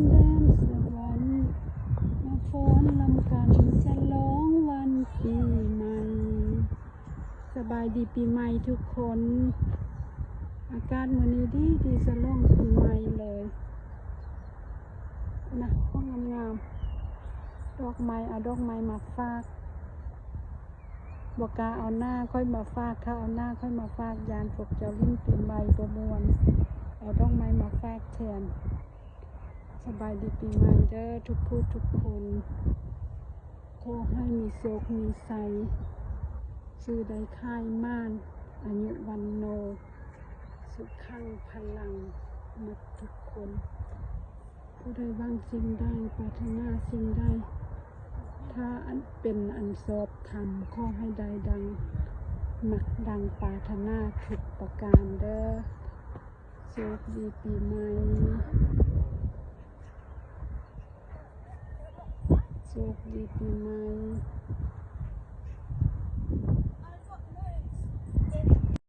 ແດນສະຫວັນ ມາຟ້ອນນຳກັນ ສະຫຼອງວັນປີໃໝ່. ສະບາຍດີປີໃໝ່ທຸກຄົນ. ອາກາດມື້ນີ້ດີດີ ສະຫຼອງປີໃໝ່ເລີຍນະ. ຫ້ອງງາມໆ ດອກໄມ້ ເອົາດອກໄມ້ມາຝາກ. ບໍ່ກ້າເອົາໜ້າຂ້ອຍມາຝາກ, ຖ້າເອົາໜ້າຂ້ອຍມາຝາກ ຢ້ານພວກເຈົ້າຫຼິ້ນປີໃໝ່ບໍ່ມ່ວນ, ເອົາດອກໄມ້ມາຝາກແທນ. ສະບາຍດີປີໃໝ່ເດີທຸກຜູ້ທຸກຄົນ. ຂໍໃຫ້ມີໂຊກມີໄຊ, ຊື້ໄດ້ຂາຍໝານ, ອາຍຸວັນໂນ, ສຸຂັງພະລັງ ໝົດທຸກຄົນ. ຜູ້ໃດຫວັງສິ່ງໃດ ປາດຖະໜາສິ່ງໃດ ຖ້າອັນເປັນອັນຊອບທຳ ຂໍໃຫ້ໄດ້ດັ່ງມັກດັ່ງປາດຖະໜາທຸກປະການເດີ. ໂຊກດີປີໃໝ່, ໂຊກດີປີໃໝ່.